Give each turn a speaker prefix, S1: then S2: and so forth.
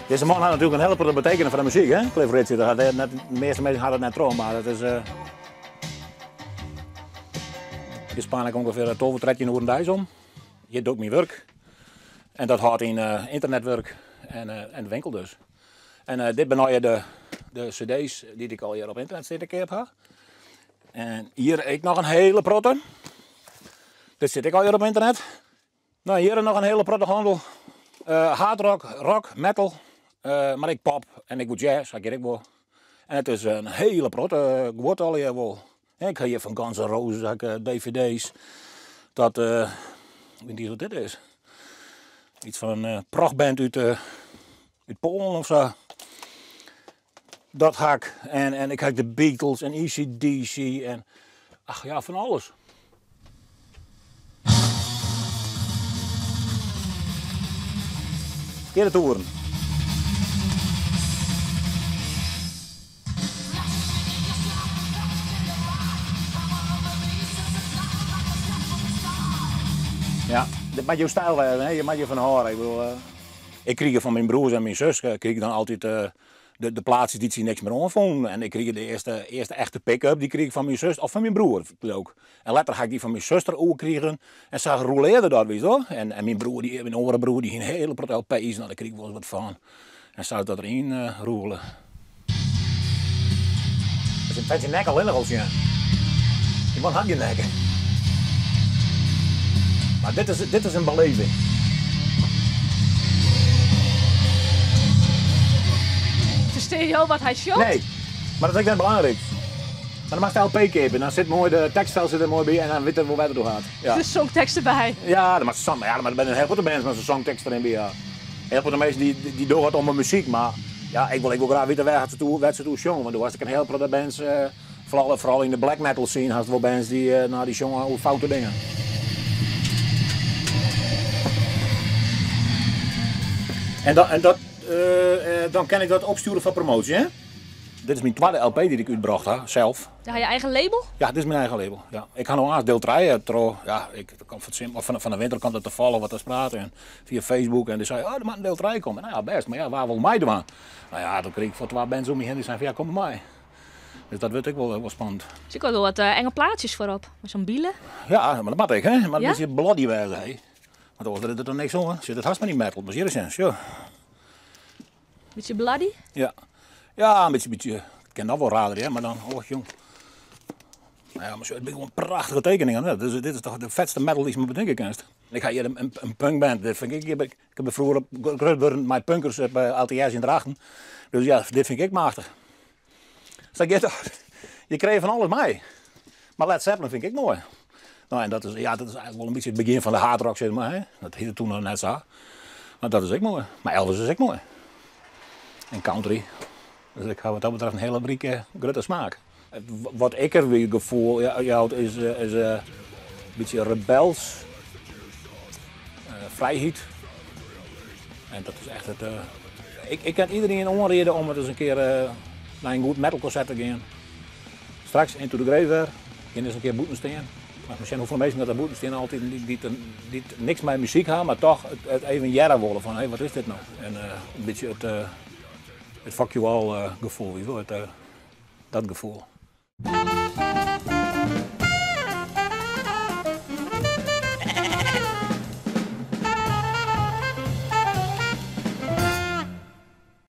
S1: Dizze man hat natuerlik in hiele protte betekene foar de muzyk, hè? Cliff Richard. Dat hat net, de measte minsken ha dat net troch, mar dat is. Uh, Hjir span ik ûngefear 12, 13 oeren deis om. Hjir doch ik myn wurk. En dat hâldt yn uh, ynternetwurk en, uh, en de winkel dus. En uh, dit binne de, de cd's dy't ik al hjir op ynternet stean te keap ha. En hjir ek noch in hiele protte. Dit sit ek al hjir op ynternet. No, hjir noch in hiele protte hannel. Uh, hardrock, rock, metal, uh, mar ek pop en ek wol jazz, ha ik hjir ek wol. En it is in hiele protte guod allegear wol. Ik ha hjir fan Guns N' Roses ha ik dvd's. Dat, uh, ik wit net wat dit is. Iets fan in progband út, út Poalen of sa. Dat ha ik. En, en ik ha de Beatles en ACDC en ach ja, fan alles. Kear de toeren. Ja, dit moat jo styl wêze, hè? Je moat je fan hâlde. Ik bedoel, uh, ik krige fan myn broers en myn sus krige ik dan altyd uh, de, de plaatsjes dy't sy niks mear oanfûnen. En ik krige de earste, earste echte pick-up, dy krige ik fan myn sus, of fan myn broer, leau ik. En letter ha ik dy fan myn suster oerkrigen. En sa roulearde dat, witst wol. En, en myn broer, dy, myn oare broer, dy hie in hiele protte LP's, nou, dêr krige ik wolris wat fan. En sa is dat deryn uh, rûle. Dat is in nek allinnich al sjen. Dy man hat gjin nekke. Mar dit is, dit is in beleving.
S2: Ferstean jo wat hy sjongt?
S1: Nee, mar dat is ek net belangryk. Mar dan moatst LP keapje, dan sit moai de tekstfel sit der moai by en dan wit er wol wêr't it oer hat. Ja.
S2: De songtekst derby.
S1: Ja, dan moatst ja, mar der binne in hiel protte bands mei in songtekst deryn by. Ja. Hiel protte minsken dy, dy dogge it om 'e muzyk, mar ja, ik wol ek wol graach witte wêr se it oer, wêr't se it oer sjonge. Want do hast ek in hiel protte bands, uh, foaral, foaral yn de black metal scene hast wol bands dy, uh, nou, dy sjonge oer foute dingen. En, dat, en dat, uh, dan kin ik dat opstjoere foar promoasje, hè? Dit is myn twadde LP dy't ik útbrocht ha, sels.
S2: Ja, je eigen label?
S1: Ja, dit is myn eigen label. Ja. Ik ha no aanst diel 3 troch, ja, ik kom fan, of fan de winter komt it tafallich wat te praten en fia Facebook en dy sei, oh, der moat in diel 3 komme. Nou ja, bêst, mar ja, wa wol meidwaan? Nou ja, doe krige ik foar twa bands om my hinne dy seinen fan ja, kom mar mei. Dus dat wurdt ek wol, wol spannend.
S2: Der sitte wol wat enge plaatsjes foarop, mei sa'n bile.
S1: Ja, mar dat moat ek, hè? Moat in bytsje bloody wêze, hè? Want oars der der niks oan. Sit it hast mei dy metal. Mar hjir sjen, sjoch.
S2: Bytsje bloody?
S1: Ja. Ja, in bytsje, bytsje. It kin noch wol raarder, hear, mar dan, oh jong. Nou ja, mar sjoch, it binne gewoan prachtige tekeningen. Hè. Dus, dit is toch de fetste metal dy'tst mar betinke kinst. Ik ha hjir in, in, in punkband, dit fyn ik, ik ik bin froeger grut wurden mei punkers op LTS yn Drachten. Dus ja, dit fyn ik ek machtich. Sa giet dat. Je krije fan alles mei. Mar Led Zeppelin fyn ik ek moai. Nou, en dat is, ja, dat is eigentlik wol in bytsje it begjin fan de hardrock, sis mar. Hè? Dat hiette toen noch net sa. Mar dat is ek moai. Mar Elvis is ek moai. En country. Dus ik ha wat dat betreft in hiele rike, grutte smaak. Wat ik der wie gefoel jout is, is in bytsje rebels. Frijheid. En dat is echt it. Ik, ik kin iedereen oanriede om it ris in kear nei in goed metalkonsert te gean. Straks Into the Grave wer. Kin ris in kear bûten stean. Moat mar sjen hoefolle minsken dat der bûten stean altyd dy't, dy't niks mei muzyk ha, mar toch it, it even hearre wolle fan hé, wat is dit no? En in bytsje it, it fuck you all gefoel, weet je wel, it, dat gefoel.